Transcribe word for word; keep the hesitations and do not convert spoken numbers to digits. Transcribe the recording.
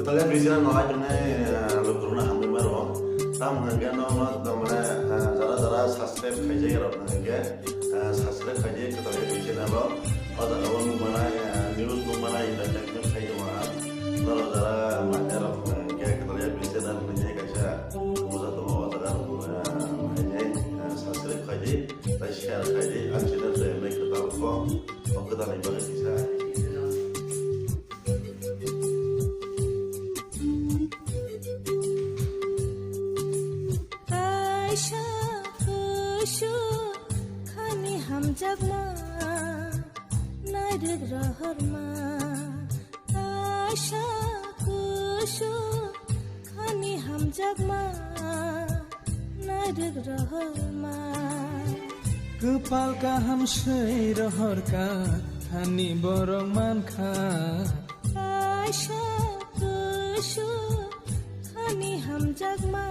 Kwtal Yaphri channel no aitongni, eh, lukurokno hambai mano. Tamo hwnkhe no, no, no, mane, eh, jara jara subscribe khaijak rok hwnkhe, eh, subscribe khaidi Kwtal Yaphri channel o. O jaga o nukmanai, eh, news nukmanai, entertainment khai tongo ang. Norok jara manya rok hwnkhe Kwtal Yaphri channel hwnwi kaisa buja tongo, o jaga, eh, hwnwi, eh, subscribe khaidi, tei share khaidi, ang channel se emai kwtal kho, o kwtalni bagwi kisa. Kaisa kusu khani hamjakma narwk rohorma. Kaisa kusu khani hamjakma narwk rohorma. Kwpal kaham swi rohorkha thani borok mankha. Kaisa kusu khani hamjakma